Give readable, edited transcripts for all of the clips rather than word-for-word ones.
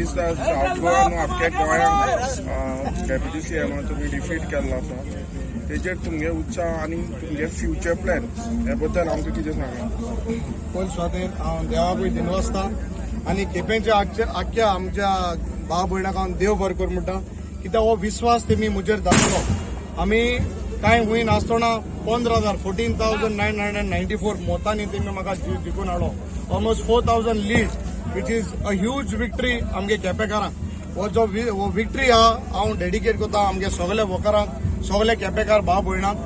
दिसता सावथ गोवा न्हू, आख्ख्या गोंयांक डेप्युटी सीएमान तुमी डिफीट केल्लो आसा, तेजेर तुमगे उत्साह आनी तुमगे फ्युचर प्लॅन हे बद्दल आमकां कितें सांगा. पयलीं सुवातेर हांव देवाकूय दिनवासता आनी केपेंच्या आख्ख्या आमच्या भाव भयणाक हांव देव बरो कर म्हणटा, कित्याक हो विस्वास तेमी म्हजेर दाखयलो. आमी कांय वयर नासतना 15,000, 14,994 मतांनी तेमी म्हाका जिखून हाडलो. Almost 4,000 lead, which is a huge victory आमगे केपेकारांक. हो जो हो विक्ट्री आहा, हांव डेडिकेट करता आमगे सगळे वर्करांक, सगळे केपेकार भाव भयणांक,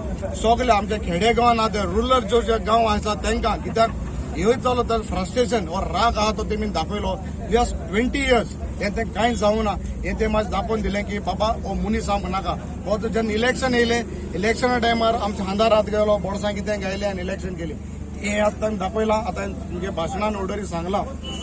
सगळे आमच्या खेडे गांवान आहा ते रुरल जो जे गांव आसा तांकां, कित्याक ह्यो जालो तर फ्रस्ट्रेशन हो राग आहा तो तेमी दाखयलो. जस्ट 20 इयर्स हें तें कांय जावना, हें ते मातशें दाखोवन दिलें की बाबा हो मनीस आमकां नाका. हो तो जेन्ना इलेक्शन येयलें, इलेक्शना टायमार आमच्या खांदार हात गेलो, बोडसां कितें गायलें आनी इलेक्शन केलें. हें आतां तांणी दाखयलां. आतां तुमगे भाशणान ऑलरेडी सांगलां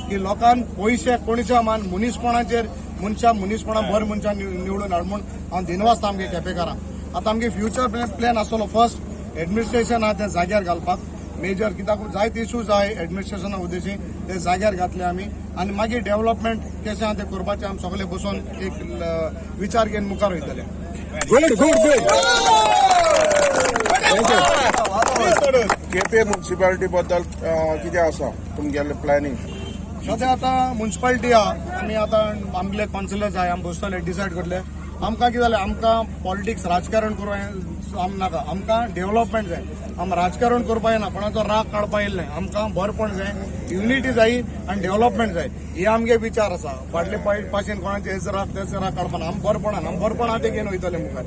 की लोकांक पयशे कोणीच्या मान मनीसपणाचेर मनशां मनीसपणा बरें मनशां निवडून हाड म्हूण हांव दिनवासता आमगे केपेकारांक. आतां आमगे फ्युचर प्लॅन आसतलो, फर्स्ट एडमिनिस्ट्रेशन आहा तें जाग्यार घालपाक मेजर, कित्याक जायते इश्यूज आहाय एडमिनिस्ट्रेशना उद्देशी, ते जाग्यार घातले आमी आनी मागीर डेव्हलपमेंट कशें आहा तें करपाचें आमी सगळे बसून एक विचार घेवन मुखार वयतले. Good good good. Quepem municipality बद्दल कितें आसा तुमगेलें प्लॅनिंग? सद्या आतां मुन्सिपालिटी आहा, आमी आतां आमगेले कावन्सिलर जाय, आमी बसतले, डिसायड करतले. आमकां कितें जालें, आमकां पॉलिटिक्स राजकारण करूं आम नाका, आमकां डेव्हलपमेंट जाय. आम राजकारण करपा येना, कोणाचो राग काडपा येयलें. आमकां बरपण जाय, युनिटी जाय आनी डेव्हलपमेंट जाय, हे आमगे विचार आसा. फाटले पाशेन कोणाचे हेच राग तेच राग काडपाना. आम बरपणान, आम बरपणा ते घेवन वयतले मुखार.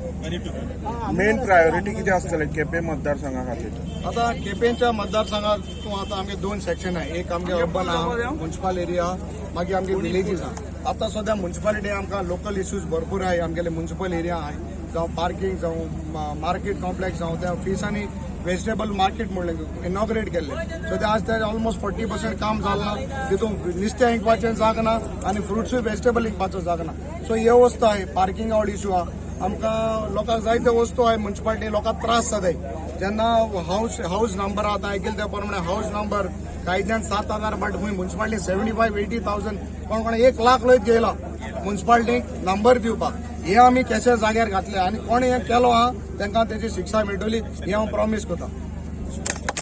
मेन प्रायोरिटी कितें आसतलें केपें मतदारसंघा खातीर? आता केपेंच्या मतदारसंघात तूं आता आमगे दोन सेक्शन आहे. एक आमगे अर्बन आहा, म्युन्सिपल एरिया, मागीर आमगे विलेजीस आहा. आता सद्या म्युन्सिपालिटी आमकां लोकल इश्यूज भरपूर आहे. आमगेले म्युन्सिपल एरिया आहे, जावं पार्किंग, जावं मार्केट कॉम्प्लेक्स, जावं त्या फिशांनी वेजिटेबल मार्केट म्हणलें इनॉग्रेट केल्लें. सो ते आज ते ऑलमोस्ट 40% काम जालां. तितून नुस्तें विकपाचें जाग ना आनी फ्रुट्सूय वेजिटेबल विकपाचो जाग ना. सो हे वस्तू आहे, पार्किंग आवड इश्यू आहा. आमकां लोकांक जायते वस्तू आहे म्युन्सिपालिटी, लोकांक त्रास जाताय जेन्ना हाऊस हाऊस नंबर आतां ऐकले त्या प्रमाणे हाऊस नंबर कायद्यान 7,000, बट खंय म्युन्सिपालिटी 75-80 थावजंड, कोण कोण 1 लाख लयत घेयला म्युन्सिपालिटीक नंबर दिवपाक. हे आमी केशे जाग्यार घातले आनी कोणे हें केलो आहा तांकां तेजी शिक्षा मेळटली हें हांव प्रॉमीस करता.